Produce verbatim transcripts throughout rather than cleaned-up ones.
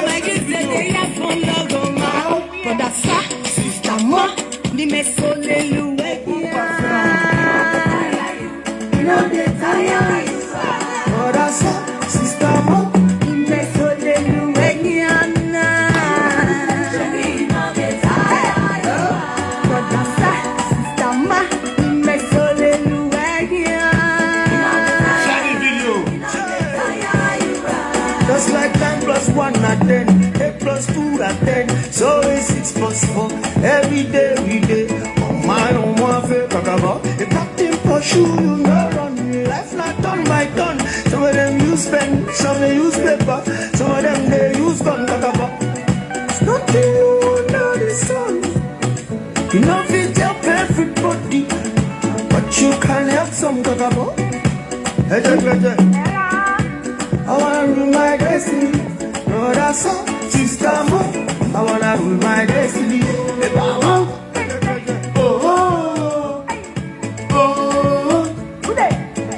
Like you said, they have fun, love, oh, ma. Brother, sir, sister, ma, ni me so le lu, eh, yeah. You know they tire. Brother, sir, sister, ma, ni me so le lu, eh, yeah, na. Brother, sir, sister, ma, ni me so le lu, eh, yeah. Share the video. Just like ten plus one na ten, eight plus two na ten, so is six plus four. Every day we dey on my own one fair kakabo. If nothing pursue you, no run. Life na turn by turn. Some of them use pen, some dey use paper, some of them dey use gun kakabo. It's nothing new under the sun. You know fit help everybody, but you can help some kakabo. Hey, hey, hey, hey. I wanna rule my destiny. Brother, son, sister, mo. I wanna rule my destiny. Hey, mama. Oh, oh, oh,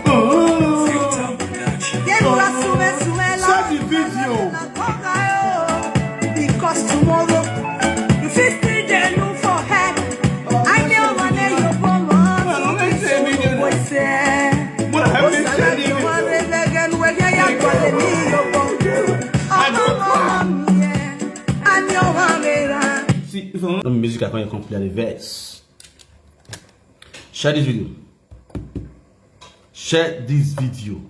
oh. Share the video. Because tomorrow, you fit still dey look for help. I know one day you go on. Boy, say, See, if I want music, I can come play the verse. Share this video. Share this video.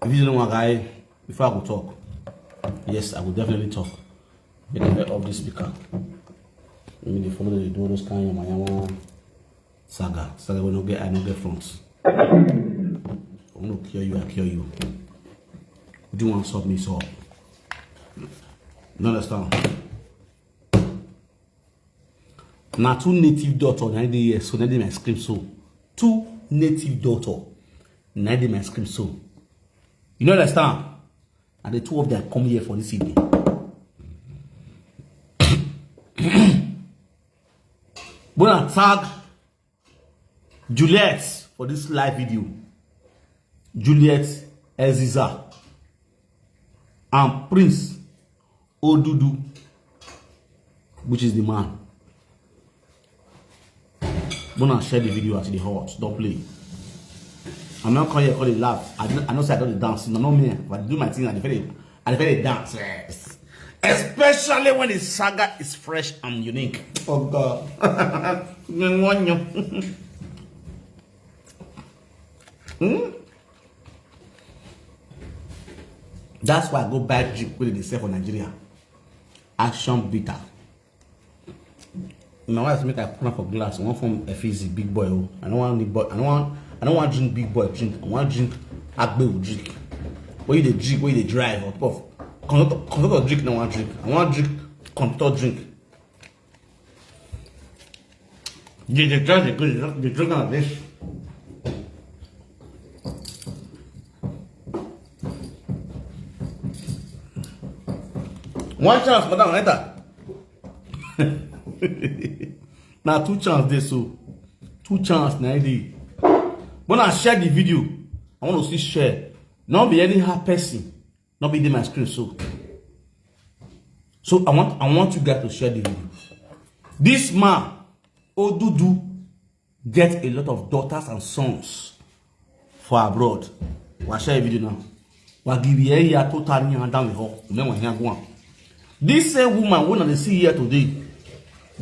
If you don't want guy, before I go talk, yes, I will definitely talk. But I of this speaker. Let me dey follow the do those kind of yama yama saga. Saga will not get, I not get front. I want to kill you, I kill you. Who do you want to stop me so? You understand? Na two native daughter na dey here, so na dey my screen so. Two native daughter na dey my screen so. You know understand? And the two of them come here for this evening. Bona tag Juliet for this live video. Juliet Eziza and Prince Odudu, which is the man. Bona share the video as the hot. Don't play. I'm not calling you, call it laugh. I know, I know say I don't dance. No, no, me. But I do my thing. I feel it. I feel it dance. Yes. Especially when the saga is fresh and unique. Oh God. Hmm? That's why I go buy drink wey dey sell for Nigeria. Action bitter. My wife make I put am for glass. I wan form a fizzy big boy. Oh, I don't want big boy. I don't want. I don't want drink big boy drink. I want drink agbewu drink. Where you dey drink? Where you dey drive? On top of conductor, conductor drink. No one drink. I want drink conductor drink. They dey try dey go, they drink am this. One chance, madam, enter. Na two chance dey so. Two chance na e dey. But na share the video. I want to see share. No be anyhow person. No be dey my screen so. So I want I want you guys to share the video. This man, Odudu, get a lot of daughters and sons for abroad. Wa share video now. Wa give here here totally and down the hall. Then we here go on. This same woman wey una dey see here today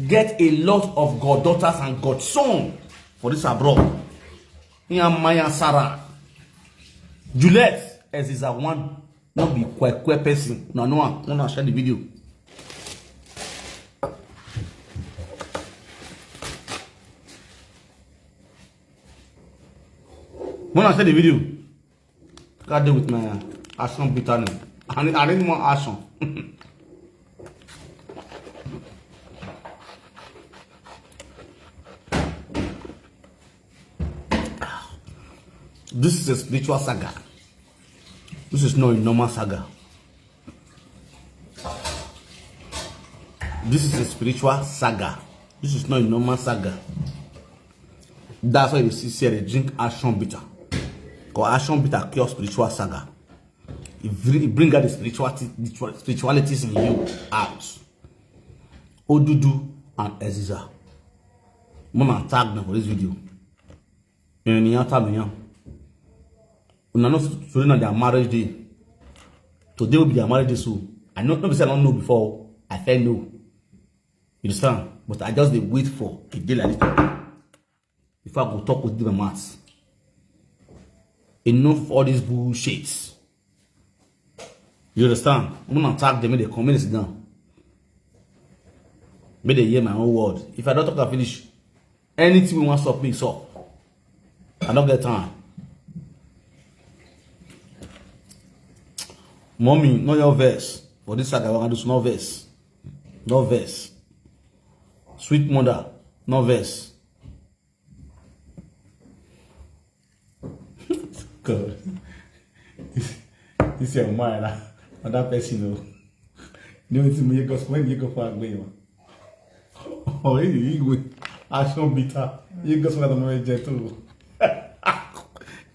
get a lot of goddaughters and godson for this abroad. Here Maya Sarah, Juliet, as is a one. No be kwekwe person. No, no, no, no, share the video. When I share the video, God dey with my action bitterness. I need, I need more action. This is a spiritual saga. This is not a normal saga. This is a spiritual saga. This is not a normal saga. That's why you see say they drink action bitter. Because action bitter cure spiritual saga. It bring, it bring out the spirituality, the spiritualities in you out. Odudu and Eziza. Mama tag them for this video. And you tag me. Una know today na their marriage day. Today will be their marriage day, so I know, no be say I don't know before. I feel no. You understand? But I just dey wait for a day like this before I go talk with my mouth. Enough of all these bullshits. You understand? I'm gonna attack them, make they come, make they sit down. Make they hear my own word. If I don't talk and finish, anything we want stop me, so I don't get time. Mommy, no your verse. For this saga, I do no verse. No verse. Sweet mother, no verse. God. This, this your mind, ah. Another person, oh. You know, it's me, you go, when you go for a way, oh, hey, you go. Action bitter. You go, so I'm gentle.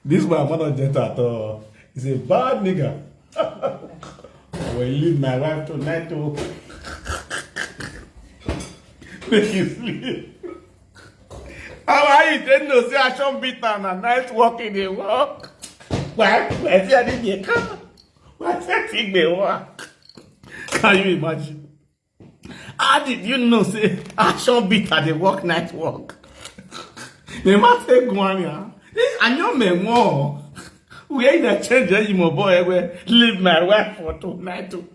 This one, I'm not gentle at all. He's a bad nigga. Well, leave my wife tonight, oh. Make you sleep. How are you? They know say action bitter na night work in the work. Why? Why say I didn't get come? Why say I think they work? Can you imagine? How did you know say action bitter dey work night work? The man say, "Go on, yeah." This, I know me more. Where you change your imo boy? Where leave my wife for tonight too.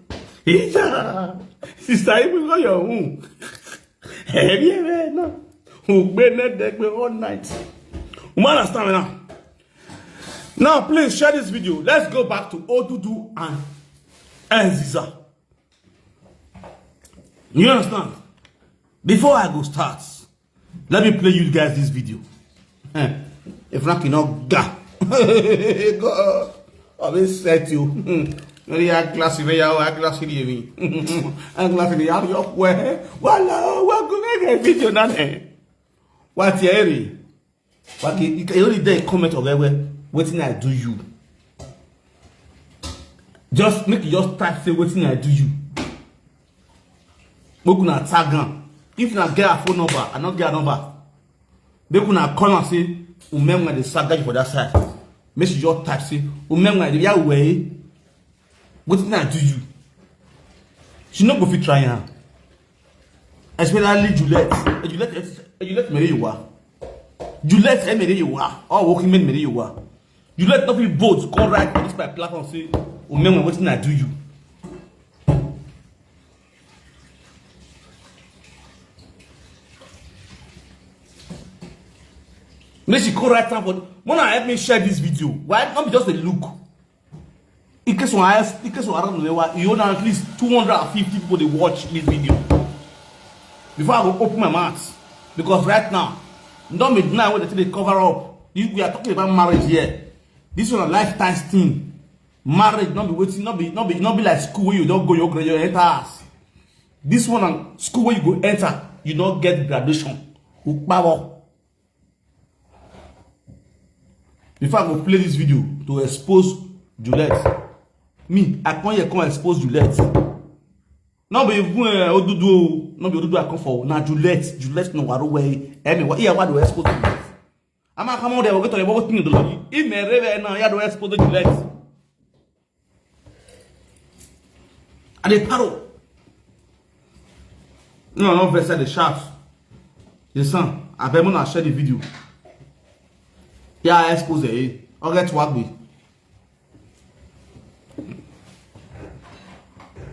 Ija, sister, you go your home. Heavy, heavy, no. Who been there all night? You understand me now? Now, please share this video. Let's go back to Odudu and Eziza. You understand? Before I go start, let me play you guys this video. Eh, if not, you know, ga. God, I will set you. Hmm. Very high class, very high class, very high class, very high class. Wala, welcome to the video now, eh? What's your area? But you, you can only then comment on where, where, wetin I do you. Just make you just type say wetin I do you. Make una tag am. If una get her phone number, I no get her number. Make una call am say, "Umemwe dey saga you for that side." Make she just type say, "Umemwe dey ya way." Wetin I do you? She no go fit try am. Especially Juliet. Eh, Juliet, eh, Juliet Meriyewa. Juliet Meriyewa. All working men Meriyewa. Juliet no fit vote, come write for this my platform say, "Umemwe, wetin I do you?" Make she come write am for. Wanna help me share this video? Why not just a look? In case one, in case one, I don't know, you know, at least two hundred and fifty people they watch this video. Before I go open my mouth, because right now, don't be deny what they cover up. You, we are talking about marriage here. This one a lifetime thing. Marriage not be waiting, not be not be not be like school where you don't go your grade, you enter house. This one and school where you go enter, you don't get graduation. Ukpawo. Before I go play this video to expose Juliet, me, I come here come expose Juliet. No be even, eh, Odudu o, no be Odudu I come for. Na Juliet, Juliet no waru we. Anyway, here what do expose Juliet? I'm a come on there, we get to the thing. If me reve now, you do expose Juliet. I dey paro. No, no vex, I dey shout. Yes, son. I bet una share the video. Yeah, I expose it. I'll get to work with.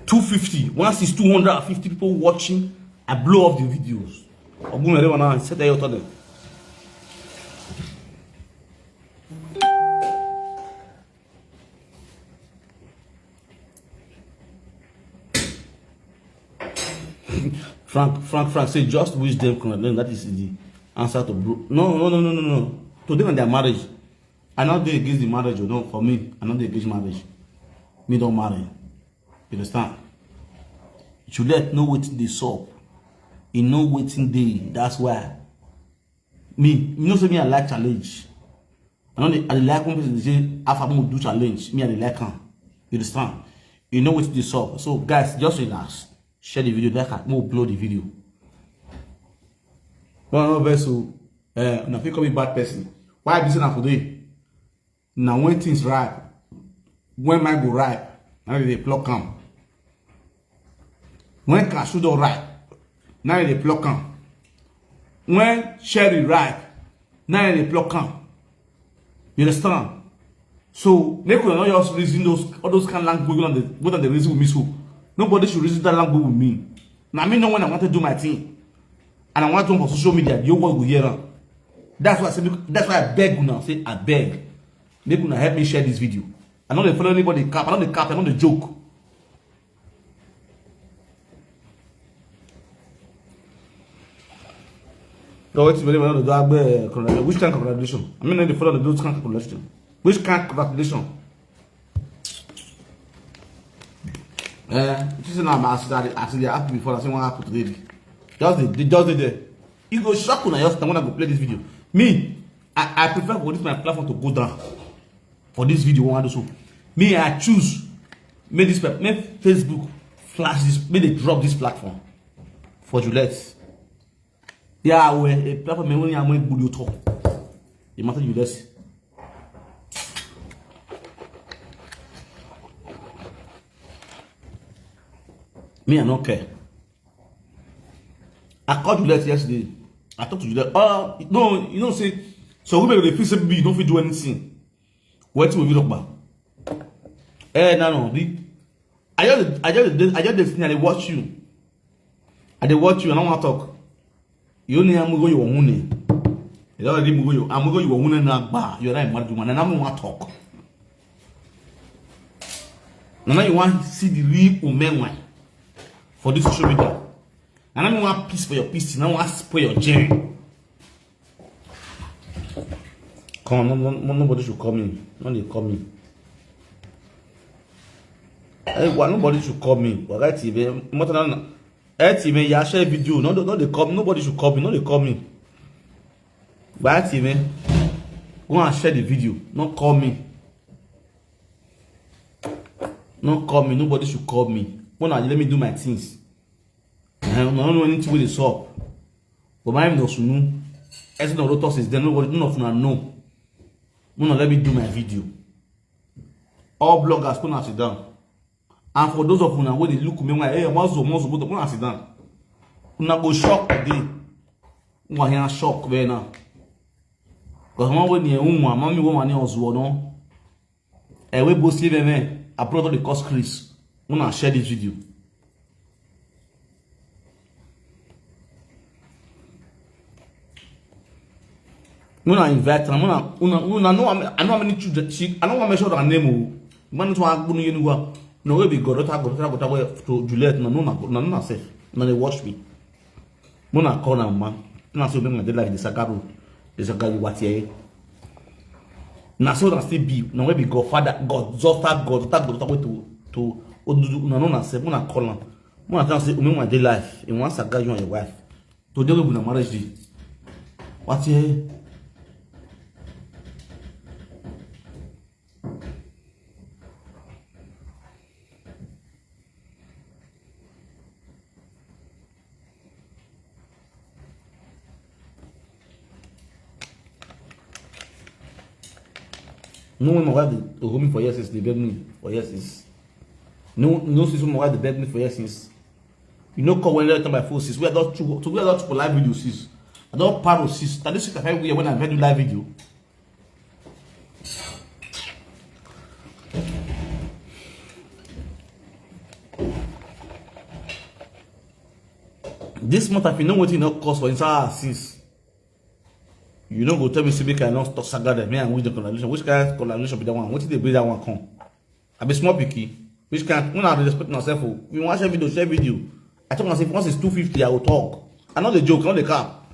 Two fifty. Once it's two hundred and fifty people watching, I blow off the videos. Ogun ere wana set ayo to them. Frank, Frank, Frank say just wish them congratulations. That is the answer to bro. No, no, no, no, no, no. To them and their marriage, I not dey against the marriage. You know, for me, I not dey against marriage. Me don't marry. You understand? Juliet know wetin dey sup. He know wetin dey. That's why. Me, you know say me I like challenge. I know they, I dey like when people dey say, "How far we do challenge?" Me I dey like am. You understand? You know what this up. So guys, just relax. Share the video, like am, make we blow the video. No, no, vex o. Eh, una fit call me bad person. Why I be say na today? Na when things ripe, when mango ripe, na dem dey pluck am. When cashew don ripe, na dem dey pluck am. When cherry ripe, na dem dey pluck am. You understand? So make una no just reason those, all those kind language wey una dey, wey una dey reason with me so. Nobody should reason that language with me. Na me know when I want to do my thing, and I want to for social media, the whole world go hear am. That's why I say, that's why I beg una, say I beg, make una help me share this video. I no dey follow anybody cap, I no dey cap, I no dey joke. No, wetin be, I no dey do agbe congratulation. Which kind of congratulation? I mean, no dey follow those kind of congratulation. Which kind of congratulation? Eh, you see now, as I, as I dey happy before, I say one happen today. Just dey, dey, just dey there. E go shock una just when I go play this video. Me, I, I prefer for this my platform to go down. For this video, one do so. Me, I choose. Make this pla-, make Facebook flash this, make dem drop this platform for Juliet. Yeah, we a platform wey I'm going to talk. The matter Juliet. Me, I no care. I called Juliet yesterday. I talked to Juliet. Oh, no, you know, say, so women dey feel say you no fit do anything. Wetin we fit talk about? Eh, no, no. The, I just, I just, I just dey sitting and dey watch you. I dey watch you, I no wan talk. You only amugo you wune. You don already mugo you, amugo you wune na gba. You are not a married woman, and I no wan talk. Now, now you wan see the real women one for this social media. And I no wan piss for your piss, I no wan spoil your journey. Come on, no, no, no, nobody should call me. No dey call me. Hey, why nobody should call me? Why that T V? What na? Hey, T V, yeah, share video. No, no, no, dey call me. Nobody should call me. No, dey call me. Why T V? Go and share the video. No call me. No call me. Nobody should call me. When I let me do my things. I don't know anything wey dey sup. But my name no sunu. As no rotos is there. Nobody, none of una know. Una let me do my video. All bloggers, una sit down. And for those of una wey dey look me, why, hey, Mazo, Mazo, Mazo, una sit down. Una go shock today. Una hear shock right now. Because one way near Uma, mommy, woman near Ozuo, no. And we both see them, I brought all the cost Chris. Una share this video. Una invite am, una, una, una know, I know how many children she, I no wan mention her name o. Man, no wan gbunu yenu wa. No, wey be God, daughter, God, daughter, God, daughter, to Juliet, no, no, no, no, no, sef. No, dey watch me. Una call am, man. Una say, "Make una dey like the Sagaru, the Sagaru Watie." Na so na still be. Na wey be God, father, God, daughter, God, daughter, God, daughter, wey to, to Odudu, una know na sef. Una call am. Una tell am say, "Make una dey life." He wan Sagaru, you and your wife. Today wey be una marriage day. Watie. No, when my wife dey hold me for years, dey beg me for years. No, no, since my wife dey beg me for years since. You know, call when I turn my phone, sis. We are not too, so we are not for live video, sis. I don't paro, sis. That is it, I find weird when I do live video. This month, if you know wetin no cost for inside our sis, you no go tell me say make I no talk saga dem. Me and with the collaboration. Which kind of collaboration be that one? Wetin dey bring that one come? I be small pikin. Which kind? When I respect myself, oh, we wan share video, share video. I talk myself once it's two fifty, I will talk. I no dey joke, I no dey cap.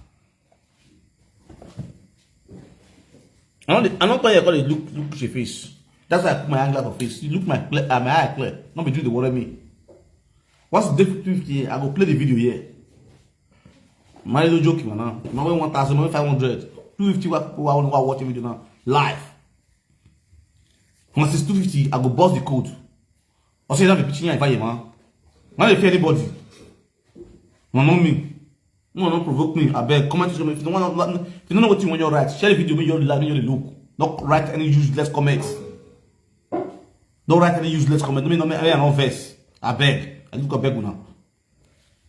I no dey, I no come here come dey look, look your face. That's why I put my hand glass for face. You look my clear, uh, my eye clear. No be you dey worry me. Once it's two fifty, I go play the video here. Man, no joke, man. Now, man, wey one thousand, man, wey five hundred, two fifty, what people want to watch a video now live. Once it's two fifty, I go bust the code. Or say you have a picture in your man. Man, if anybody, no know me. No, no provoke me. I beg, comment section. If you don't want, if you don't know what you want, your right. Share the video. Make you like, make you look. Don't write any useless comments. Don't write any useless comment. Don't make no, I don't verse. I beg. I just go beg you now.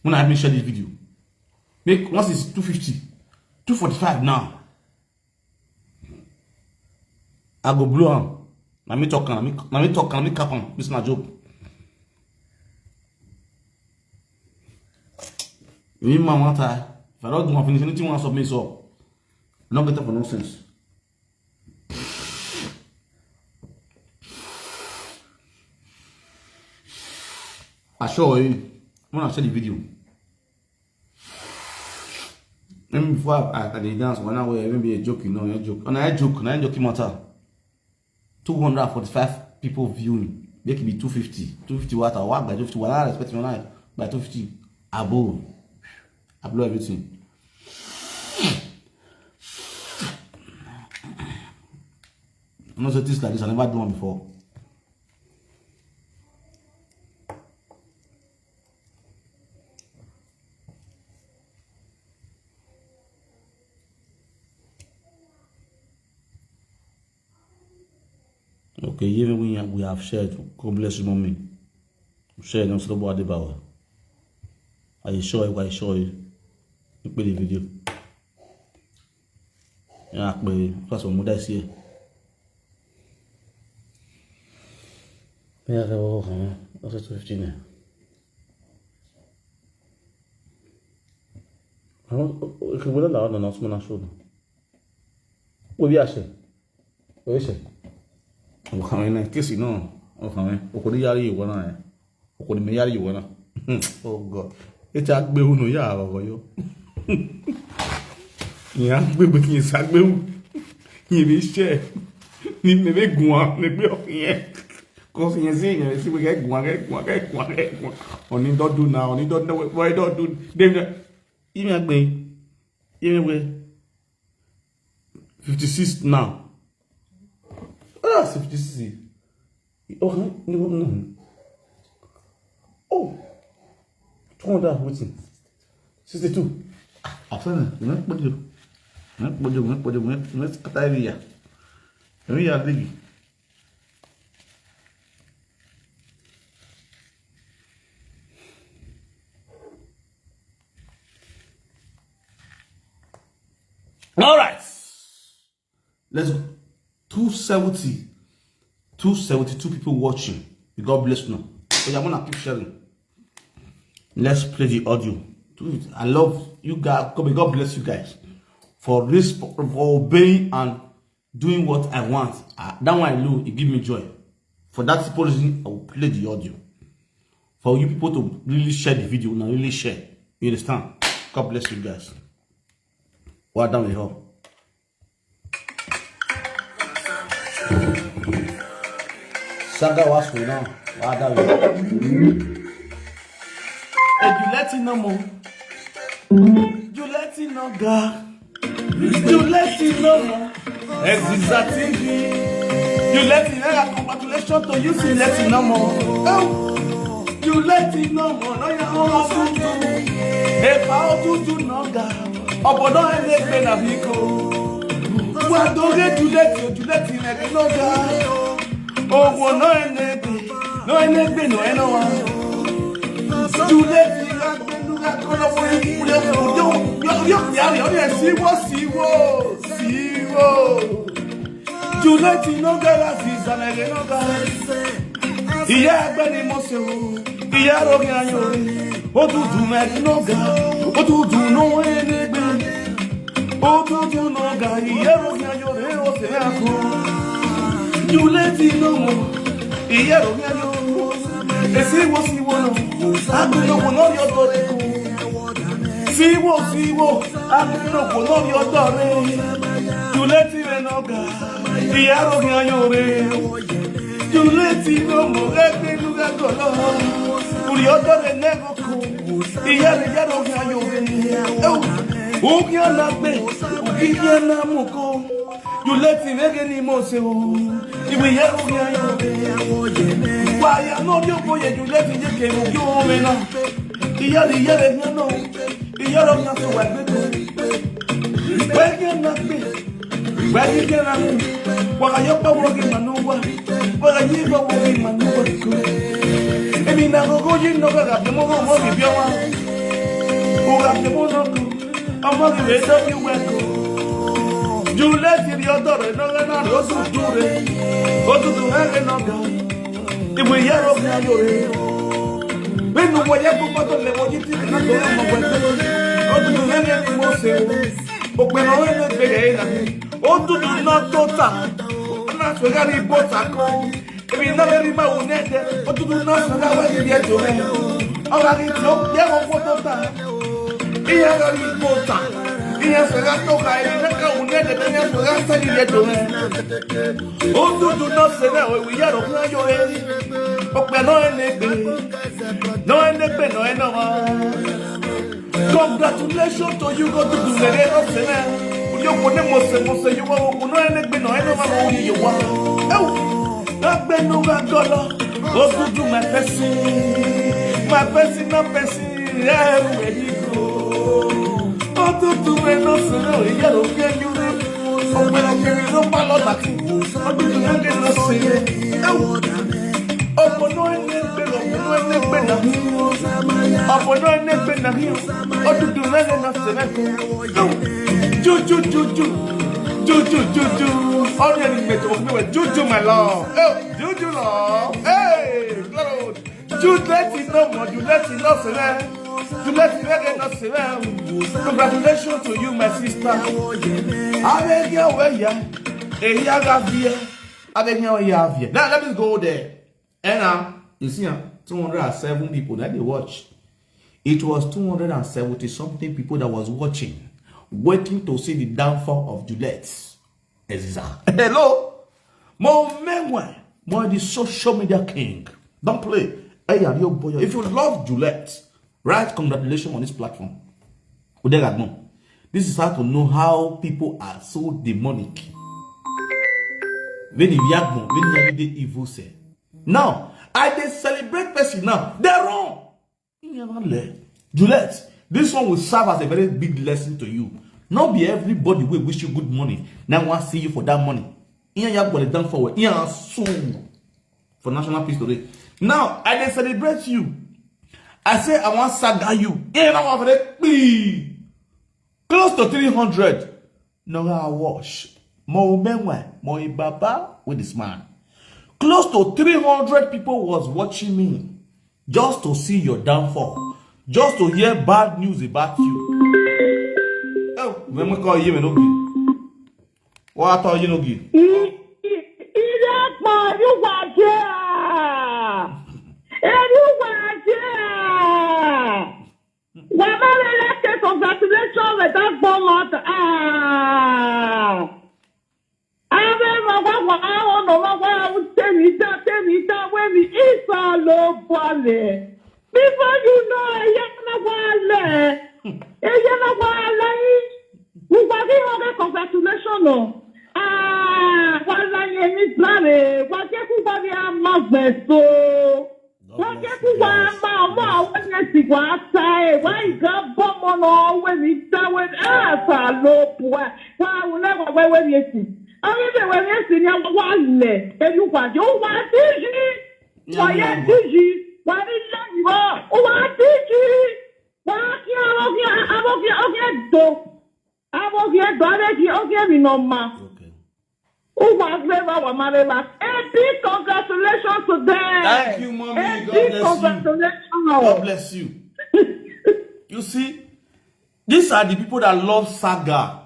When I help me share this video, make once it's two fifty, two forty-five now. I go blow am. Na me talk am. Na me, na me talk am. Na me cap am. This na joke. Me man one time. If I don't do one finish, anything one stop me so. I don't get up for nonsense. I show you. When I share the video. Even before I, I, I dey dance, when I wear, even be a joke, you know, a joke. And I joke, and I joke matter. Two hundred forty-five people viewing. Make it be two fifty. Two fifty water. What by two fifty? What I respect you, by two fifty. Abo. I blow everything. I know say things like this, I never do one before. Okay, even we have, we have shared. God bless you, mommy. Share them so nobody bow. Are you sure? Are you sure? You play the video. Yeah, play. First one, what I see. Yeah, okay, okay, okay. That's two fifty now. Àwọn ìkẹwé lọ́la ọ̀nà náà súnmọ́ náà ṣòro. Ó bí àṣẹ. Ó bí àṣẹ. Ọkàn rẹ̀ náà, kéèsì náà, ọkàn rẹ̀. Okòdí yára ìwọ náà ẹ̀. Okòdí mi yára ìwọ náà. Oh God. Ẹ ti agbéhu nù yá àrọ̀rọ̀ yọ. Ìyá gbégbé kí n ságbéhu. Ìyẹn mi ṣe. Ní mẹ́mẹ́ gùn wa, ní pé ọkàn yẹn. Kò sí yẹn sí ìyẹn sí pé kẹ́ gùn wa, kẹ́ gùn wa, kẹ́ gùn wa, kẹ́ gùn wa. Òní dọ́dún náà, òní dọ́dún náà, wọ́n dọ́dún. Dèmi náà. Ìmí àgbẹ̀. Ìmí wẹ̀. Fifty-six now. Ah, fifty-six. Oh, huh? No, no. Oh. Two hundred wetin? Sixty-two. Ah, I found it. Wọ́n pọ̀ jù. Wọ́n pọ̀ jù, wọ́n pọ̀ jù, wọ́n, wọ́n scatter every year. Every year, big. All right. Let's go. Two seventy. Two seventy-two people watching. May God bless you now. But I'm gonna keep sharing. Let's play the audio. Dude, I love you guys. God, may God bless you guys for this, for obeying and doing what I want. Uh, that one alone, it give me joy. For that simple reason, I will play the audio. For you people to really share the video, now really share. You understand? God bless you guys. Well done, we hope. Saga was now. Well done. Hey, you let it no more. You let it no go. You let it no more. Exisa T V. You let it no more. Congratulations to you, see let it no more. Oh. You let it no more. No, you don't want to do. If I do do no go. Obodo enegbe na biko. Wa doge Juliet, Juliet enegbe no go. Owo no enegbe, no enegbe no enowa. Juliet enegbe no ga kono wo yo yo yo yo yo siwo siwo siwo. Juliet no ga la visa na le no ga. Ìyá àgbà ni mo ṣe o. Ìyá rogi ayo re. Odudu me no ga. Odudu no enegbe. Odudu no ga. Ìyá rogi ayo re o se ako. Juliet no mo. Ìyá rogi ayo. Esi wo si wo no. Agbe no wo no yo to re ko. Siwo, siwo, agbe no wo no yo to re. Juliet me no ga. Ìyá rogi ayo re. Juliet no mo ga pe lu ga ko lo. Uri o to re ne go ku. Ìyá re ya rogi ayo re. Eu. Ugi ana pe. Ugi ana mo ko. Juliet me ge ni mo ṣe o. Iwe yaro ya yo. Wa ya no yo ko ye ju le ti ye ke mu yo me na. Iya ri ya le no. Iya ro ya so wa gbe to. Wa ya na pe. Wa ya ke na mu. Wa ka yo pa wo ke ma no wa. Wa ka yi pa wo ke ma no wa ko. Emi na go go yi no ka ka mo go mo mi bi wa. Ko ka mo no ko. Ọmọ mi rèé tó fi wẹ̀ kó. Juliet rí ọ̀dọ̀ rẹ̀ náà lẹ́nà ló tún dùn rẹ̀. Ó tún dùn rẹ̀ náà gan. Ìwé ìyá rẹ̀ ọ̀gbìn ayò rẹ̀. Nínú wọ̀nyẹ́ gbogbo tó lẹ̀ wọ́n yí tí kìí tó lọ́mọ wẹ̀ tó. Ó tún dùn rẹ̀ ní mo ṣe o. Òpè náà wọ́n lè gbé yẹn náà. Ó tún dùn náà tó tà. Ó náà sọ̀rọ̀ ní bọ́tà kan. Ebi na beri ma wu nede, otutu na sura wa ni bie to me. Awa ni to ye wo ko to ta. Iya ga ni ko ta. Iya sura to ka, ebi na ka wu nede, na ya sura sa ni bie to me. Otutu na se na we wi ya ro na yo e. Ope no e ne gbe. No e ne gbe, no e no ma. Congratulations to you, go to the Lord. Yo ko ne mo se mo se yo wa ko no ene gbe no ene ma wo ye wa. Ew. Agbe no ga golo. Otutu my person. My person na person. Yeah, we go. Otutu me no se no ye ro ke yu. Ọpẹ́ la kiri ló pa lọ láti. Otutu na ke no se. Ew. Ọpẹ́ no ene gbe, ọpẹ́ no ene gbe na. Ọpẹ́ no ene gbe na. Otutu na ke no se. Ju, ju, ju, ju. Ju, ju, ju, ju. Ọ̀rẹ́ mi mẹ́tọ́, ọ̀rẹ́ mi mẹ́tọ́. Ju, ju, my love. Hey, ju, ju, love. Hey, Lord. Juliet no more, Juliet no sere. Juliet no sere. Congratulations to you, my sister. Abegia weya. Eya gavie. Abegia weya vie. Now let me go there. And now, you see, uh, two hundred and seven people that they watch. It was two hundred and seventy something people that was watching, waiting to see the downfall of Juliet Eziza. Hello? Mo menwe, mo the social media king. Don't play. Hey, are you boy? If you love Juliet, write congratulations on this platform. Udega no. This is how to know how people are so demonic. When you react, when you dey evil, say. Now, I dey celebrate person now. They're wrong. Juliet, this one will serve as a very big lesson to you. Not be everybody will wish you good money. Now, I want to see you for that money. Iyan ya gbọdọ down forward. Iyan soon for national peace today. Now, I dey celebrate you. I say I want saga you. Iyan na wa fere pee. Close to three hundred. No ga wash. Mo menwe, mo baba with this man. Close to three hundred people was watching me just to see your downfall, just to hear bad news about you. Oh, when we call you, no good. What are you no good? Ilé pọ̀ ẹ̀rú wà jẹ́ à. Ẹ̀rú wà jẹ́ à. Wà má lè lẹ́kẹ̀ congratulations with that gbọ́mọ. Ah. Abẹ́ ma wá wà á ọ̀nà wá wá tẹ̀mí dá tẹ̀mí dá wẹ́mi ìsà ló bọ̀lẹ̀. Before you know, ẹ̀yẹ́ náà wà lẹ̀. Ẹ̀yẹ́ náà wà lẹ̀ yìí. Wùgbà kí wọ́n kẹ́ congratulations o. Ah, wà láyé mi gbàre. Wà jẹ́ kú gbàre a máa gbẹ̀ so. Wọ́n jẹ́ kú wá máa mú àwọn yẹn sì wá ta ẹ̀. Wá ìgbà bọ́mọ náà wé mi dáwé. Ah, sà ló bu ẹ̀. Wá àwọn ẹ̀wọ̀n wẹ́wẹ́ mi sì. Àwọn ẹ̀wọ̀n wẹ́wẹ́ mi sì ni wọ́n wá lẹ̀. Èyí wà yóò wá díjì. Wọ́n yẹ díjì. Wà ní lẹ́yìn wọ́n. Ó wá díjì. Wọ́n á kí àwọn kí àwọn kí àwọn kí ẹ̀ dò. Àwọn kí ẹ̀ dò. Àwọn kí ẹ̀ dò. Àwọn kí ẹ̀ mi nọ ma. Okay. Who was never were married last. A big congratulations to them. Thank you, mommy. A God big bless you. Congratulations. God bless you. You see, these are the people that love saga.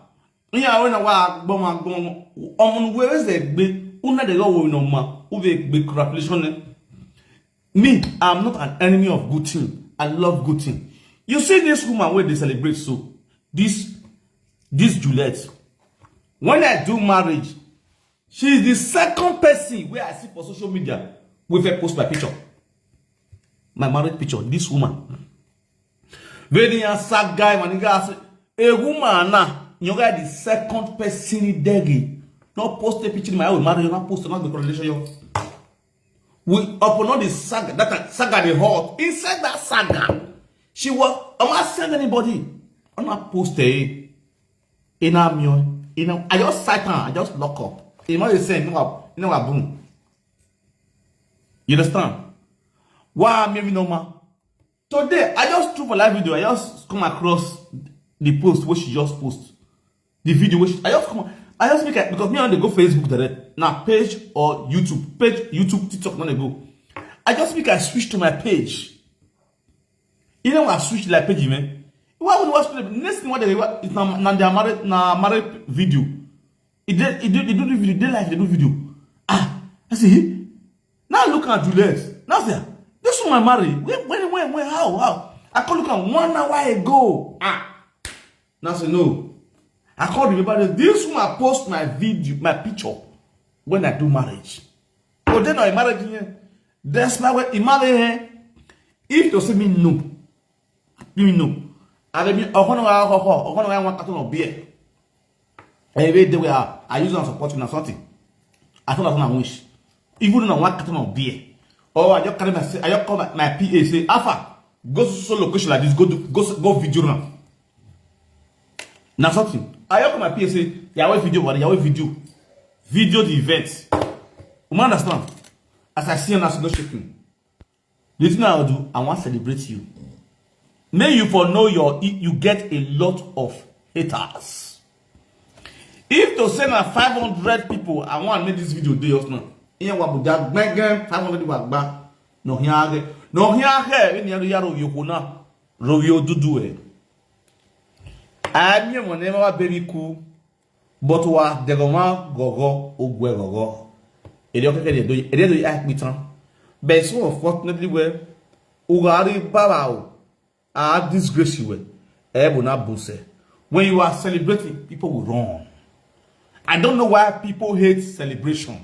Yeah, when I was gbọmọ gbọmọ, ọmọ where is the gbe? Una de go we no ma. Uve gbe congratulations. Me, I'm not an enemy of good thing. I love good thing. You see this woman where they celebrate so. This this Juliet. When I do marriage, she is the second person where I see for social media with a post my picture. My married picture, this woman. Very sad guy, man. A woman now, you guys the second person in Degi. No post a picture in my own marriage, no post, no congratulation yo. We upon all the saga, that saga dey hot. Inside that saga, she was, I'm not send anybody. I'm not post a in a million. You know, I just sat down, I just lock up. You know the same, you know, boom. You understand? Why I'm even normal? Today, I just through for live video, I just come across the post which she just post. The video which I just come, I just make it because me and they go Facebook direct. Now page or YouTube, page, YouTube, TikTok, no dey go. I just make I switch to my page. You know I switch like page, man. Why would you watch the next thing what they wa- it's na na their married na married video. It dey it do they do the video, they live, they do video. Ah, I see. Now look at Juliet. Now say, this woman marry. When when when when how how? I come look at one hour ago. Ah. Now say no. I can't remember this. This woman post my video, my picture when I do marriage. Oh, then I marriage here. That's my way. Imagine here. If you see me no, me no. I mean, I want to, I want to, I want to one carton of beer. Every day we are, I use and support you or something. I thought that's what I wish. Even though one carton of beer. Oh, I just carry my, I just call my, my P A say, Alpha, go to so location like this, go do, go so- go video now. Now something. I just call my P A say, Yahweh video, what Yahweh video, video the event. You understand? As I see him, I see no shaking. The thing I do, I want to celebrate you. May you for know your you get a lot of haters. If to say na five hundred people, I want make this video dey just now. Iyan wa buja gbẹngẹn five hundred wa gba. No hin age. No hin age. Ni yaro yaro yoko na. Royo dudu e. Ami mo ne ma baby ku. But wa degoma gogo ogwe gogo. Ede okeke de do ede do ya pitan. But so unfortunately we ugari baba o. A disgrace you we. Ebo na bose. When you are celebrating, people will run. I don't know why people hate celebration.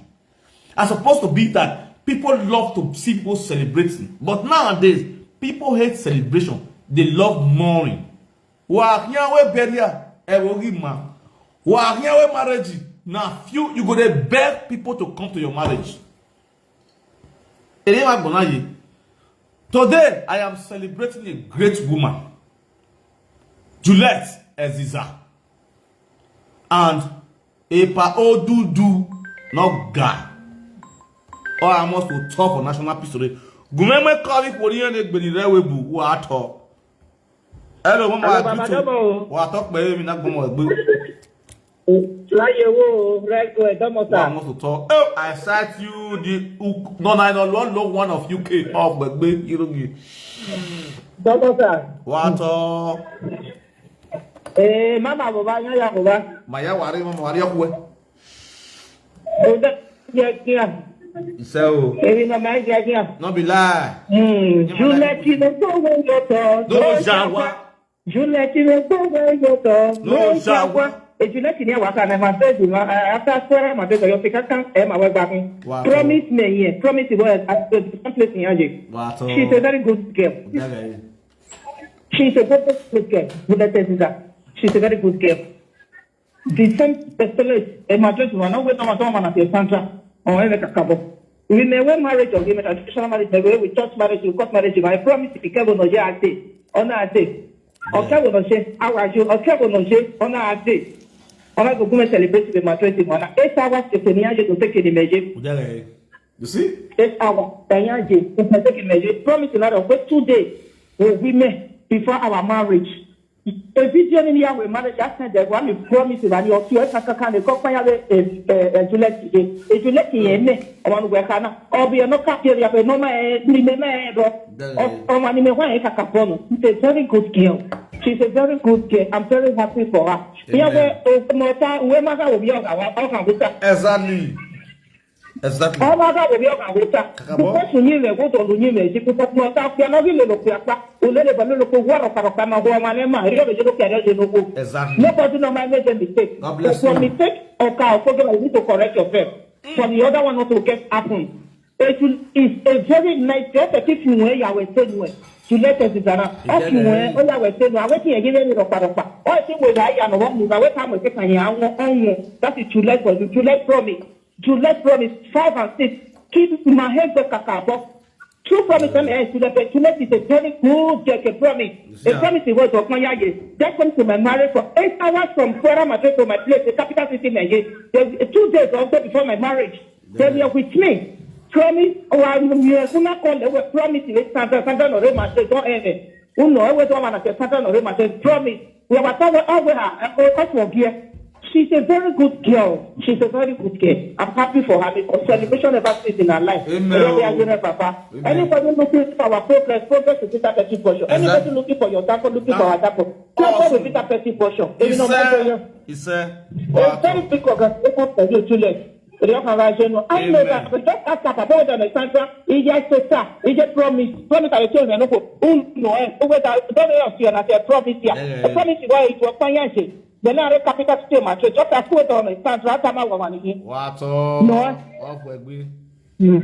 It's supposed to be that people love to see people celebrating. But nowadays, people hate celebration. They love mourning. Wa here we burial, e wo gi ma. Wa here we marriage. Now few you go dey beg people to come to your marriage. Ere wa gbona ye. Today I am celebrating a great woman, Juliet Eziza, and Epa Odudu no guy. Or I must to talk for national history. Gumeme kali kwori ne gbeni rewe bu wa to. Hello, mama. Hello, Mama Domo. Wa talk by me na gbomo egbe. Láyé wo rẹ́gbọ́ ẹ̀ dọ́mọ sà. Wa mo to talk. Oh, I cite you the uk- no na no lo lo one of U K of gbegbe irogi. Dọ́mọ sà. Wa to. Ee, mama bàbá yán ya bàbá. Ma ya wari mama wari ya kuwe. Ó dá jẹ́ kí à. So, Èmi náà máa ń jẹ́ kí à. No be lie. Hmm, Juliet ló gbówó yọtọ̀. No ṣàwá. Juliet ló gbówó yọtọ̀. No ṣàwá. Juliet ni wàá kà mẹ́fà fẹ́ẹ̀sì mọ́ after square màá fẹ́ sọ̀yọ́ fi kankan ẹ̀ máa wẹ́ gba fún. Wow. Promise me yẹn, promise me yẹn, at the place in Yaje. Wow. She's a very good girl. She's a very good girl. Juliet Eziza. She's a very good girl. The same pistolate, a matrix one, no wait on one man at your Sandra, or any kakabo. We may wear marriage or women, traditional marriage, may we church marriage, we court marriage, I promise you, Kevin no je ate, on a day. Or Kevin no je, how are you? Or Kevin no je, on a day. Or I go go and celebrate the matrix one. Eight hours, if any, I go take the measure. Udale. You see? Eight hours, Tanyaje, if I take the measure. Promise another, wait two days, we women, before our marriage. Evidio ni ya we marriage ascent de wa mi promise ba ni o ti o ka ka ni ko pa ya we e e Juliet e Juliet ye me o ma nu we ka na o bi no ka pe ya pe no ma e ni me me do o ma ni me wa e ka ka po no. She's a very good girl. She's a very good girl. I'm very happy for her. Ya we o mo ta we ma ka o bi o ka wa o ka we ta. Exactly. Exactly. Ọ ma ga obi ọ ga weta. Kakabo. Because you name go to you name ji because no ta kwa no bi le lo kwa pa. O le le ba lo ko wa ro ka ro ka ma go ma le ma ri o be lo ke ri o lo ko. Exactly. Nobody no mind make them mistake. God bless you. Mistake o ka o ko get you need to correct yourself. For the other one not to get happen. It is a very nice dress. If you wear, you are well said well. You let us is around. If you wear, oh, you are well said well. Wetin you giving me ropa ropa? Oh, if you wear, I am one move. Wetin am I take and I want on you. That is July for you. July promise. July promise. Five and six. Keep my head back, kakabo. True promise and eh, July, but July is a very good girl. A promise. A promise is what of my year. That comes to my marriage for eight hours from Kuala Madrid to my place, the capital city, Nigeria. There's two days also before my marriage. They were with me. Promise, oh, I will be a sooner call. They were promising with Sandra, Sandra no Rema, they don't end it. Who know, I was one and I said, Sandra no Rema, they promise. We have a tower over her, and go up for gear. She's a very good girl. She's a very good girl. I'm happy for her because celebration never ceases in her life. Amen. Whether they are doing it, Papa. Amen. Anybody looking for our progress, progress is that thirty for sure. Anybody looking for your tackle, looking for our tackle. Somebody will be that thirty for sure. If you know what I'm saying? He said, a very big congratulations for you too late. Eri ọkàn ra ṣe nù. I know that. But just ask Papa, boy, that Sandra, he just said, sir, he just promise. Promise I tell you, no go. Who know, eh? Who wait, I don't know if you understand. Promise here. A promise you want to find out. The land capital state matter. Just ask who don't understand. Right time I want to hear. What? No. Off we agree.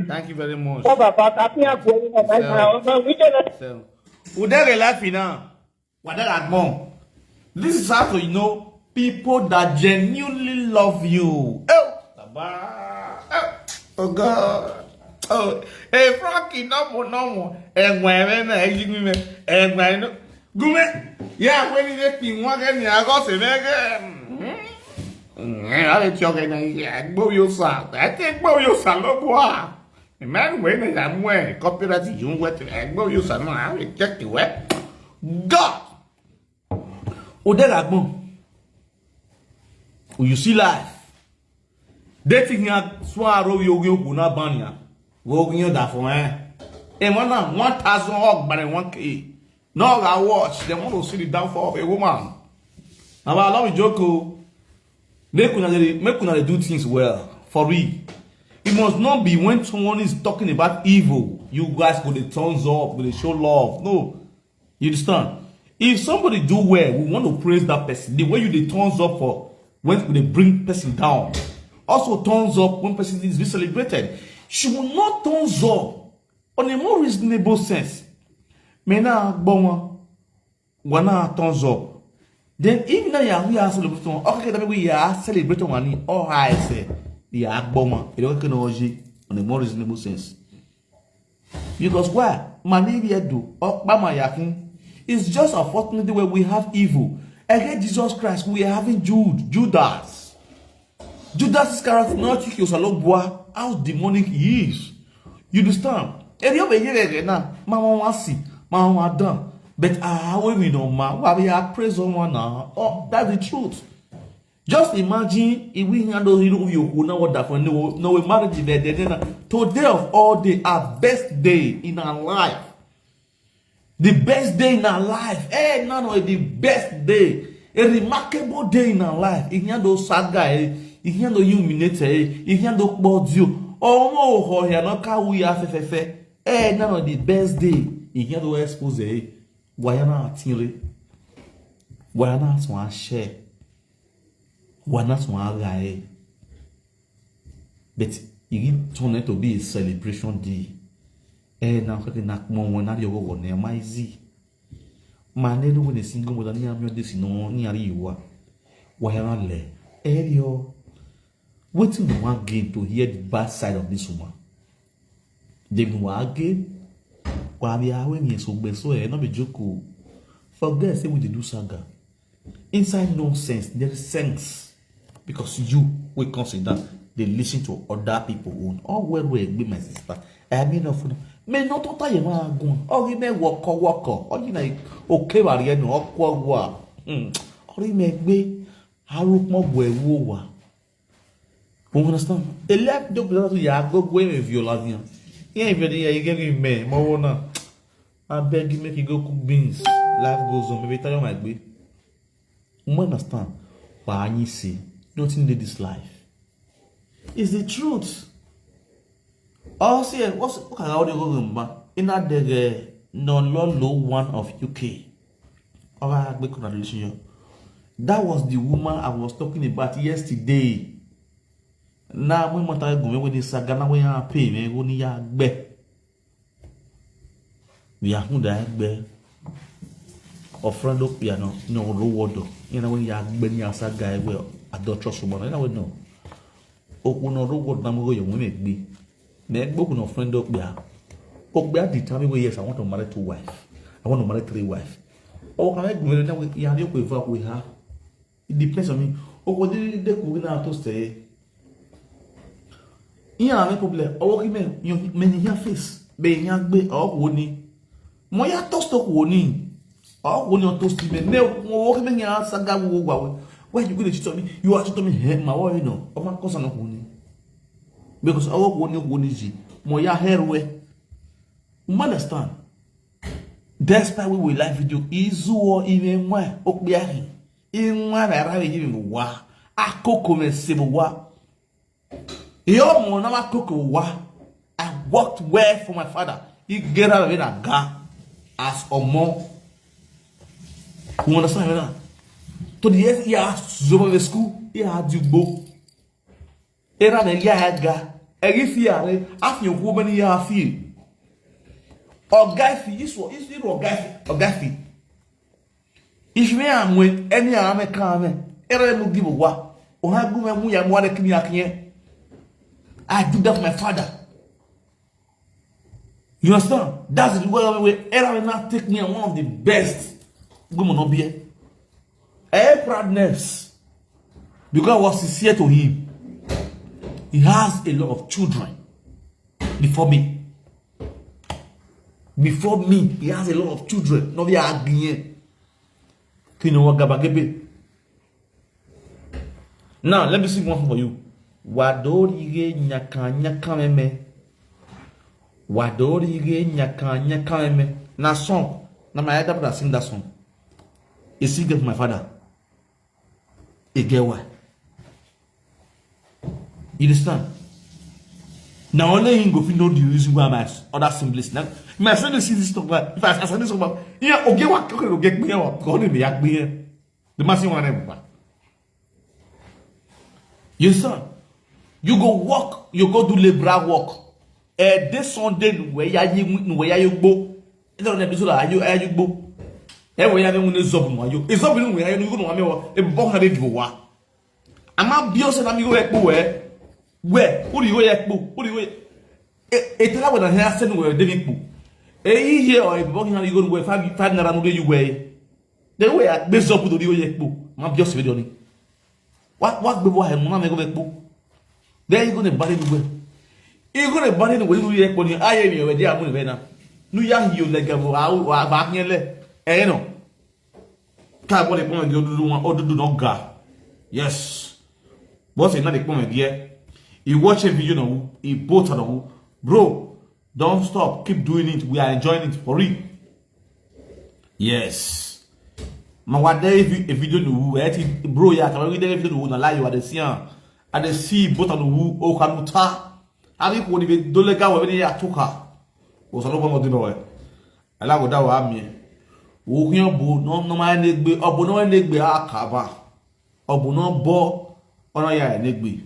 Thank you very much. Oh, Papa, I think I'm going on right now. So, we can. So, Udere laughing now. Wadara Agbon. This is how to know people that genuinely love you. Oh, Baba. Oh, oh God. Oh, hey, Frankie, no more, no more. Enwe, enwe, enwe, enwe, enwe. Gume. Yeah, when you get thing, one get me, I got to make. I let you get. Gbowusa. I think Gbowusa, no boy. Amen. When is that way? Copyright you wet. Gbowusa, no, I will check the web. God. Udere Agbon. You see life. Dating here, swallow you, you, you, na banya. Wo, you, that for, eh? And one, one thousand hog, but one K. No, I watch. They want to see the downfall of a woman. Now, I love you, Joko. Make una dey, make una dey do things well. For real. It must not be when someone is talking about evil, you guys go the thumbs up, go the show love. No. You understand? If somebody do well, we want to praise that person. The way you the thumbs up for when they bring person down. Also thumbs up when person is being celebrated. She will not thumbs up on a more reasonable sense. Me na gbọmọ. Wana thumbs up. Then if na ya we are celebrating, okay, that we are celebrating one. Oh, I say, ya gbọmọ. You don't know on a more reasonable sense. Because why? Money we do. Oh, Bama Yakun. It's just unfortunately where we have evil. Against Jesus Christ, we are having Jude, Judas. Judas Iscariot not think you Salobua how demonic he is. You understand? Eri obe yere na, mama wa si, mama wa dan. But ah, we we no ma, wa we are praise on one now. Oh, that's the truth. Just imagine if we handle hero you who know what that for no no we marriage there there na today of all day our best day in our life. The best day in our life. Eh, no, no, the best day. A remarkable day in our life. If you do saga, eh, if you do humiliate, eh, if you do body, oh, oh, oh, yeah, no, ka we are fe fe fe. Eh, no, no, the best day. If you do expose, eh, why not atire? Why not so share? Why not so guy? But it turn to be a celebration day. Eh, na kake na kpɔn wɔn na yɔgɔ wɔ ne ma easy. Ma ne no when a single mother ni amyo this no ni ari yiwa. Wa ya na le. Eh, yo. Wetin we wan gain to hear the bad side of this woman? Dem wa gain. Wa bi awe ni so gbe so eh no be joke o. Forget say we dey do saga. Inside nonsense, there is sense. Because you will consider they listen to other people own. Oh, well, well, be my sister. I mean, of me, not what I am going. Oh, you may walk or walk or you know, okay, Mariano, or Kwagwa. Or you may be, how look more where you are. You understand? A left the brother to Yago, where if you love him. Yeah, if you get me, Morona. I beg you, make you go cook beans. Life goes on. Maybe tell you my way. You understand? But I need say, nothing did this life. It's the truth. Oh, see, what's what can I go remember? In that the no low one of U K. All right, we could relation. That was the woman I was talking about yesterday. Na mwe mata gume we ni saga na we ya pay me go ni ya gbe. We are who da gbe. Ofrendo ya no no ro wodo. You know when ya gbe ni asaga we adulterous woman. You know we no. Oku no ro wodo na mo go yo we gbe. Na egbe oku no friend okpia. Okpia determine we, yes, I want to marry two wife. I want to marry three wife. O ka me gbe na we ya ni okwe va we ha. It depends on me. Okwe de de ku na to stay. Iya na me problem. Owo ki me yo me ni ya face. Be ya gbe o wo ni. Mo ya toast okwe ni. O wo ni o toast me. Ne mo wo ki me ya saga wo gwa we. Why you go dey cheat on me? You are cheating me. He ma wo no. O ma kosa no ku ni. Because owo ku ni ku ni ji. Mo ya herwe. You understand? Despite we we live video, izu o ime nwa okpia hi. Inwa na ra we yi wa. Akoko me se wa. Yo mo na ma koko wa. I worked well for my father. He get out of it and ga as omo. You understand me now? To the years he has over the school, he had you go. Era me ya ga. Egi fi are, afi oku me ni ya fi. Oga fi, isu, isu oga fi, oga fi. If me am when any ame ka me, era mu di wa. O ha gu me mu ya mu ade kini akinye. I do that for my father. You understand? That's the way we era will not take me one of the best. Gumo no be. Eh, proudness. Because I was sincere to him. He has a lot of children before me. Before me, he has a lot of children. No be agbiye. Kino wa gabagebe. Now, let me sing one for you. Wadori ge nyaka nyaka meme. Wadori ge nyaka nyaka meme. Na song. Na my elder brother sing that song. He sing it for my father. He get why. You understand? Now only him go fit know the reason why my other siblings. Now, my friend see this stuff. If I, I say this stuff, yeah, okay, what, okay, okay, okay, what, God, me, yeah, me. The massive one, eh, you understand? You go work, you go do laborer work. Eh, this Sunday, where ya you, where ya you go? It's not that so that you, you go. Eh, where ya me when it's up, you, it's up, you, where you go, no, I mean, what, a book had it for what? I'm not be also, I'm going to go where, where, who do you go, who do you go? E tela wena he asen we de mi kpu. E yi he o e bo kina igo we five five naira no de yu we. De we a be zo pu do di o ye kpu. Ma bi o se be do ni. Wa wa gbe bo he mo na me go be kpu. De igo ne bare ni we. Igo ne bare ni we ni ye kpu ni aye mi we de amu ni be na. Nu ya hi o le ga bo a wa ba kien le. E no. Ka bo le pon di odudu wan odudu no ga. Yes. Boss, you not the point here. You watch a video now, he both of them. Bro, don't stop. Keep doing it. We are enjoying it for real. Yes. Ma wa de vi- a video no wu. Eh, ti- bro, yeah, can we de video no wu? Na lie you are the see am. And the see both of the wu o kanuta. Abi ko ni be dole ga we ni ya tuka. O so lo mo di no we. Ala go da wa mi. Wo hian bo no no ma ne gbe, obo no ne gbe akaba. Obo no bo, ona ya ne gbe.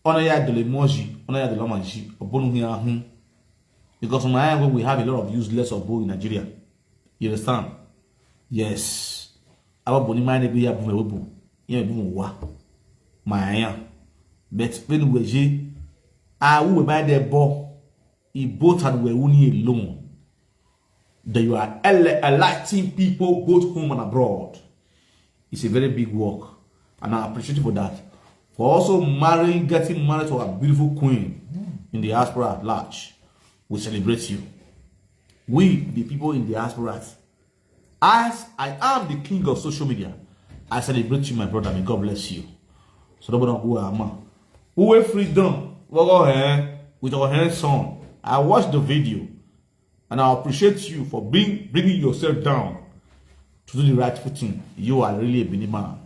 Ona ya dole moji, ona ya dole maji. Obo no hian hun. Because on my end, we have a lot of useless obo in Nigeria. You understand? Yes. Aba bo ni ma ne gbe ya bu me bu. Ya bu mo wa. My ya. But when we je, I will buy the bo. He both and we only alone. That you are ele- enlightening people both home and abroad. It's a very big work, and I appreciate you for that. For also marrying, getting married to a beautiful queen in the diaspora at large. We celebrate you. We, the people in diaspora, as I am the king of social media, I celebrate you, my brother. May God bless you. So nobody go ama. Uwe freedom. Wogo eh, with our hands on. I watched the video. And I appreciate you for being bringing yourself down to do the rightful thing. You are really a Benin man.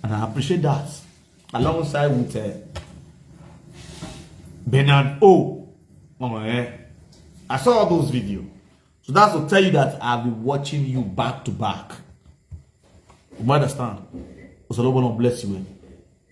And I appreciate that. Alongside with uh, Bernard O. Mama, eh? I saw all those videos. So that's to tell you that I've been watching you back to back. You understand? So the Lord bless you. Eh?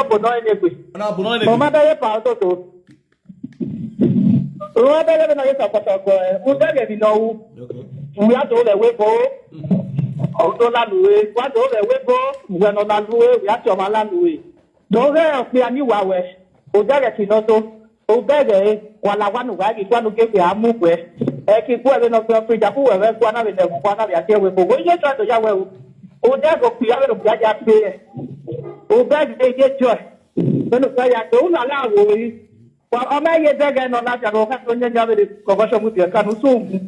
Ọ̀nà bò náà ẹni ègbè. Ọ̀nà àbùnà Mo ẹni. máa bẹ̀rẹ̀ pa ọ̀tọ̀ tó. Wọ́n bẹ̀rẹ̀ bí náà yóò sọ̀pọ̀tọ̀ gan ẹ̀. Mo bẹ̀rẹ̀ bí náà wú. Okay. Ìyá tó rẹ̀ wé bó. Ọ̀tọ̀ lálùwé. Wá tó rẹ̀ wé bó. Ìwẹ̀nà lálùwé. Ìyá tí ọmọ lálùwé. Tó rẹ̀ ọ̀pẹ àníwá wẹ̀. Ò bẹ̀rẹ̀ kì náà tó. Ò bẹ̀rẹ̀ wà láwánu wá kí kwánu kéèké àmú pẹ́. Ẹ kí kú ẹ̀rẹ́ náà fi ọ̀pẹ ìjà kú ẹ̀rẹ́ kú anáwó ilẹ̀ kú anáwó àti ẹ̀wẹ̀ kò. Wọ́n yé jọ ìtọ́jà wẹ̀ o. Ò bẹ̀rẹ̀ kò pè é, ò bẹ̀rẹ̀ jẹ́ pé ẹ̀. Ò bẹ̀rẹ̀ yé jọ ẹ̀. Nínú fẹ́ yà tó ń lọ aláwọ̀ yìí. Ọmọ ẹ̀yẹ bẹ́gẹ̀ náà láti àwọn ọ̀gá tó ń yẹn jáwé kọ̀ọ̀kan ṣọ́kùn tiẹ̀ kánú sóògùn.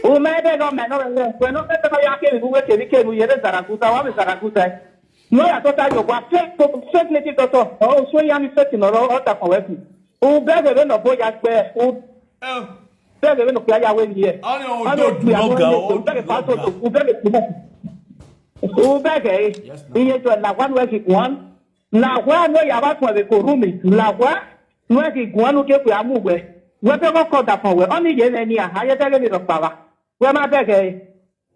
Ó Umebe no me no me. When no me no ya ke bu we ke ke bu yere Zaragoza, wa me Zaragoza. No ya tota yo wa fake, fake native doctor. Oh, so ya mi fake no ro o ta ko we. Ubege be no bo ya gbe. U bege be no ya we ni e. Ani o do do no ga o. Ubege pa so do. Ubege ti mo. Ubege. Iye to la one we ki one. La wa no ya ba ko be ko rumi. La wa no ki one ke ku amu we. We be ko ko da fo we. Oni ye ne ni a. Aye tege mi ro pa wa. We ma bege.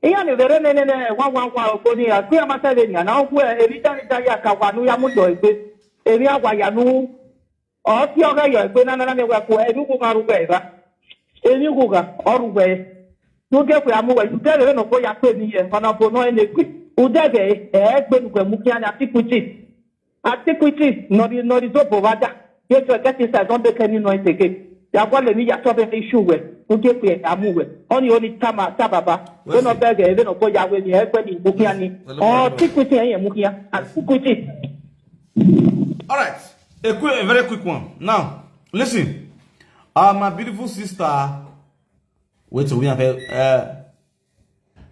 Iya ni vere ne ne ne wa wa wa ko ni a ku ma se le ni na ku e bi ta ni ta ya ka wa nu ya mu do egbe. E bi a wa ya nu. O ti o ga yo egbe na na na me wa ku e du ku ka ru gbe ba. E ni ku ga o ru gbe. Nu ke ku amu we. U de le no ko ya pe ni ye. Ko na bo no e ne ku. U de ge e gbe nu gbe mu ki a ni ati ku ti. Antiquity, no di no di zo bovada. Ye to get inside, don't make any noise again. Ya go le mi ya to be issue we. U ke pe amu we. Oni oni tama tababa. We no beg e, we no go ya we ni e pe ni mu ki a ni. Oh, antiquity e mu ki a. Antiquity. All right. A quick, a very quick one. Now, listen. Uh, my beautiful sister. Wait till we have a. Uh,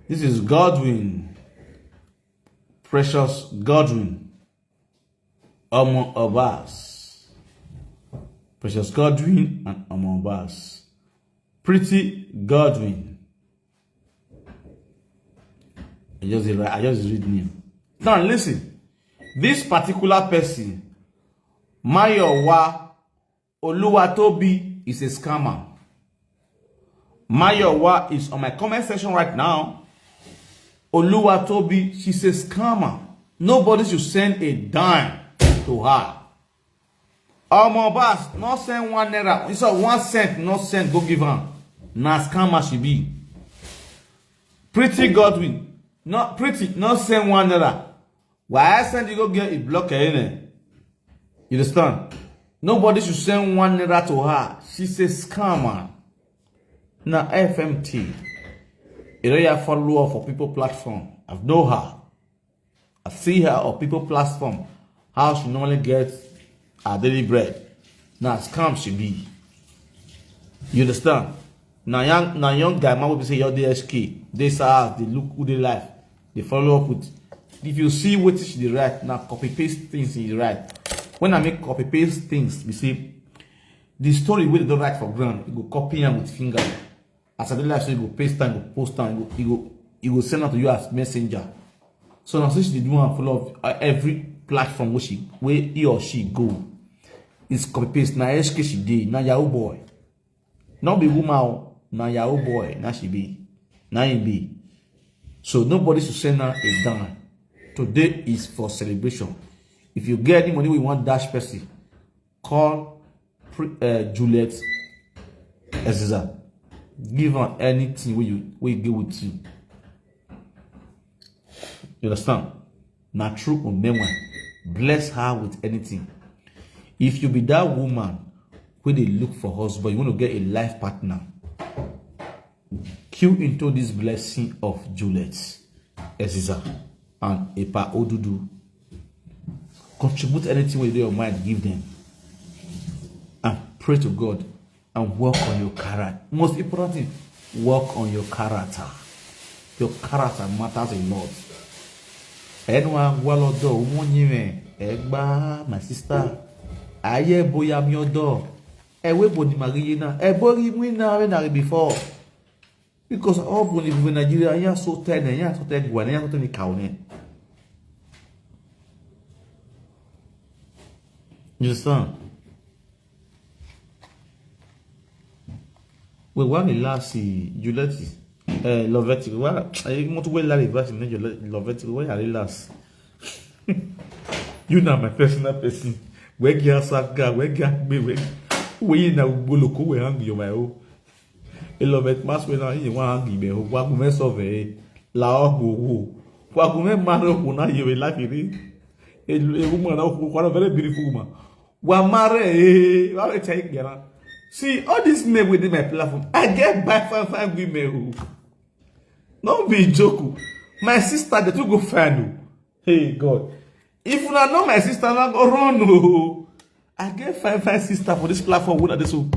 this is Godwin. Precious Godwin. Omo Obas. Precious Godwin and Omo Obas. Pretty Godwin. I just dey write- I just read name. Now listen. This particular person, Mayowa Oluwatobi, is a scammer. Mayowa is on my comment section right now. Oluwatobi, she's a scammer. Nobody should send a dime to her. Omo Obas, no send one naira. Instead of one cent, no send, go give am. Na scammer she be. Pretty Godwin, no pretty, no send one naira. Why I send you go get a block in? You understand? Nobody should send one naira to her. She's a scammer. Now F M T. You know you follow her for people platform. I know her. I see her on people platform. How she normally gets her daily bread. Now scam she be. You understand? Now young now young guy man will be say your D S K. They saw they look who they life. They follow up with. If you see what she dey write, now copy paste things in the right. When I make copy paste things, you see, the story wey dem don write for ground, you go copy am with finger. As I dey live so, you go paste am, you go post am, you go, you go, you go send am to you as messenger. So now since she dey do am follow up uh, every platform wey she wey he or she go, it's copy paste. Na H K she dey, na yahoo boy. No be woman o, na yahoo boy, na she be, na him be. So nobody should send her a dime. Today is for celebration. If you get any money wey you wan dash person, call pre- uh, Juliet Eziza. Give am anything wey you wey you get with you. You understand? Na true Omenwe. Bless her with anything. If you be that woman wey dey look for husband, you want to get a life partner, cue into this blessing of Juliet Eziza and Epa Odudu. Contribute anything wey dey your mind, give them, and pray to God and work on your character. Most important thing, work on your character. Your character matters a lot. Ẹnu agwa lọ́dọ̀ ọmọ yín rẹ̀ ẹ gbá my sister. Ayé bóyá mi ọ̀dọ̀ ẹ wé bò ní màrí yín náà ẹ bórí mú iná rẹ̀ náà rí before. Because all bò ní gbogbo Nàìjíríà yín àsọ tẹ́ ẹ̀ yín àsọ tẹ́ ẹ̀ gbà ní yín àsọ tẹ́ ẹ̀ ní kàwé ní. You understand? We wan relax, eh, Juliet, eh, Loveti. Wa, eh, mo tún wé lára ìbáṣe ní Juliet, Loveti. Why I relax? You na my personal person. We get saga, we get gbe, we we na gbolo ko we hang your my own. E Loveti mas we na you wan hang me o. Wa go me so ve. La o go go. Wa go me ma ro ko na ye we la kiri. E e woman na ko very beautiful woman. Wa marry, eh, wa we take gbera. See, all these men within my platform, I get by fine fine women o. No be joke o. My sister, they too go find o. Hey God, if una know my sister, una go run o. I get fine fine sister for this platform wey I dey so.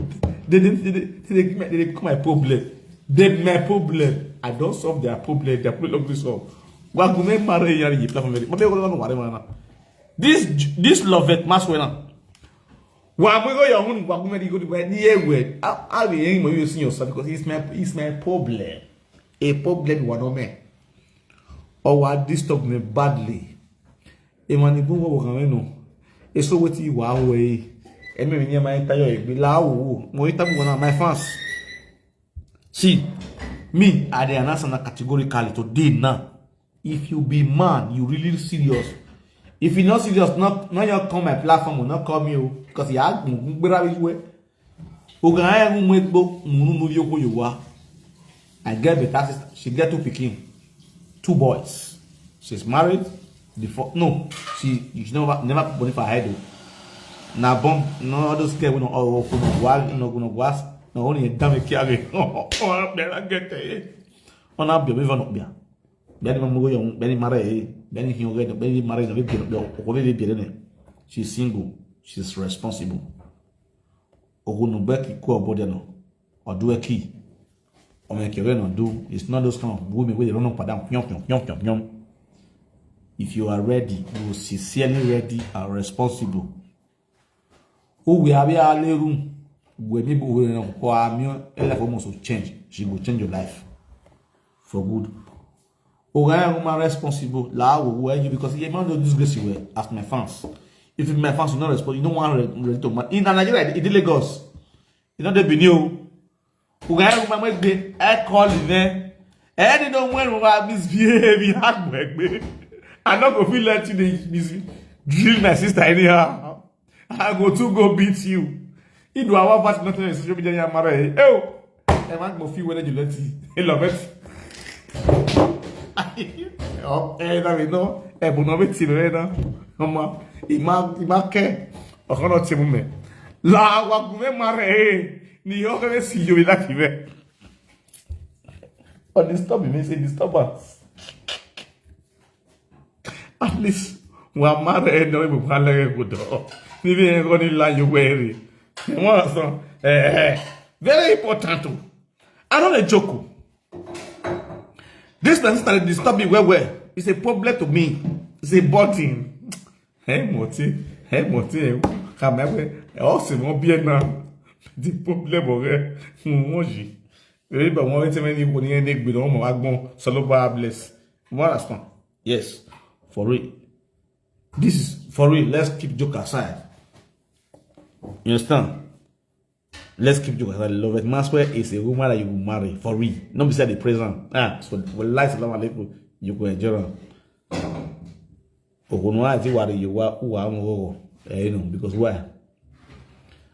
They dey they dey they dey give me- they dey become my problem. They my problem. I don't solve their problem. Their problem is solved. Wa gume mare yari yi platform. Ma be ko no ware mana. This this love it mas wena. Wa mo go your own wa gume di go di we ni ewe. I I be yin mo you see yourself because it's my it's my problem. A problem wa no me. Or wa disturb me badly. E ma ni bu wo kan no. E so wetin wa we. E me ni ma enter your egbe la wo. Mo enter bu na my fans. See, me, I dey announce na categorically today now. If you be man, you really serious. If you not serious, not not you come my platform, not call me, oh, because you are gbera you. Oga ya mu mu egbo mu mu yoko yuwa. I get better sister. She get two pikin, two boys. She's married. The fir- no, she she never never put money for her head. Oh. Na bomb, no all those girls we no all for no gwal no go no gwas no only a damn carry. Oh, better get it. Ona bi mi va no bia. Bia ni mo go yo, bia ni mare, bia ni hin oge, bia ni mare no bi bi no ko bi bi ne. She's single. She's responsible. Ogo no beki ko obodia no. Odu eki. Omeke we no do. It's not those kind of women where they run up and down. Pyom, pyom, pyom, pyom, pyom. If you are ready, you sincerely ready and responsible. Who we have here room. We me go we no ko amio. Life almost will change. She will change your life for good. Oga ya woman responsible. La wo wo you because you man do disgrace you well as my fans. If my fans you not respond, you don't want ready to man. In Nigeria, it Lagos. You know they be new. Oga ya woman make the I call the name. Any no when we misbehave, you have to I not go feel let you dey misbehave. Drill my sister anyhow. I go to go beat you. Idu awa fast nothing on social media ya mara eh. Oh, I want go feel whether you let it. I love it. Oh, eh, that we know. Eh, but no be till right now. Mama, ima ima ke. Okono timu me. La wa gume mara eh. Ni yo ke si yo ila ti be. Or disturb me, say disturbance. At least we are married and we are like good. Maybe I'm going to lie you weary. Very important too. I don't a joke. Oh. This person started disturbing well well. It's a problem to me. It's a burden. Hey Moti, hey Moti, come here. All see more beer now. The problem of it. Moji. Maybe I want to many people in the good on my backbone. So no bless. What else? Yes, for real. This is for real. Let's keep joke aside. You understand? Let's keep joke aside. Love it. Maswe is a woman that you will marry for real. Not beside the present. Ah, so well, life salam alaikum. You go enjoy. Okunwa ati wari you wa uwa mo. Eh, you know because why?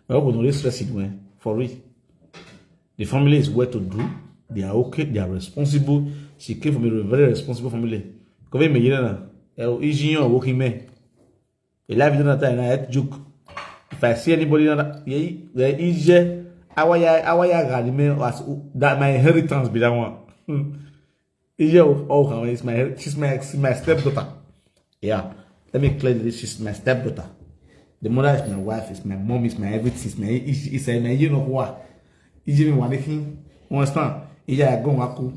Well, we don't stress it man. For real. The family is well to do. They are okay. They are responsible. She came from a very responsible family. Kove me yina na. El ijiyan working man. A life in that time I had joke. If I see anybody that yeah, yeah, easy. Awaya awaya gari me was that my inheritance be that one. Hmm. Easy oh, oh, it's my she's my she's my stepdaughter. Yeah. Let me clear this. She's my stepdaughter. The mother is my wife, is my mom, is my everything, is my is is my you know what? Is even what if you understand? Yeah, I go and cool.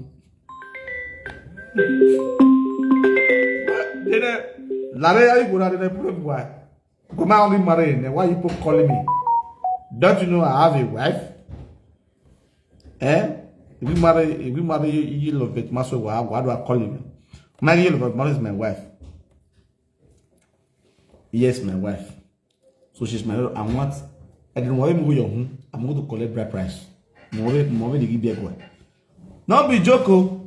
Then uh, Larry, I go down the problem why? Go my only married, then why you people calling me? Don't you know I have a wife? Eh? If we marry, if we marry, you, you love it, Master, why, why do I call you? My you love it, is my wife. Yes, my wife. So she's my I want I didn't want to go your home. I'm going to collect bride price. More more than give me a Not be joke. Oh.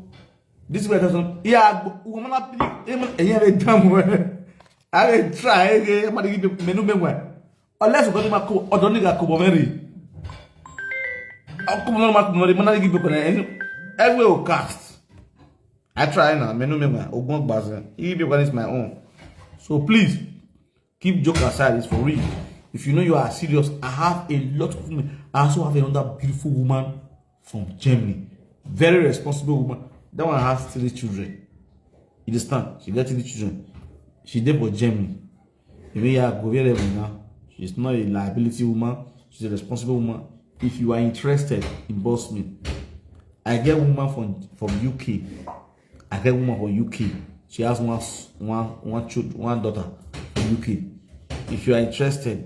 This way doesn't yeah, woman up and you have a damn way. I will try again, but give me no me. Unless you got my co or don't need a co very. I'll come on my money, man, I give you everywhere will cast. I try now, me no me my ogun gbazan. If you is my own. So please keep joke aside, it's for real. If you know you are serious, I have a lot of women. I also have another beautiful woman from Germany. Very responsible woman. That one has three children. You understand? She got three children. She did for Germany. Maybe you go very well now. She's not a liability woman. She's a responsible woman. If you are interested in boss me, I get woman from from U K. I get woman from U K. She has one s- one one child, one daughter from U K. If you are interested,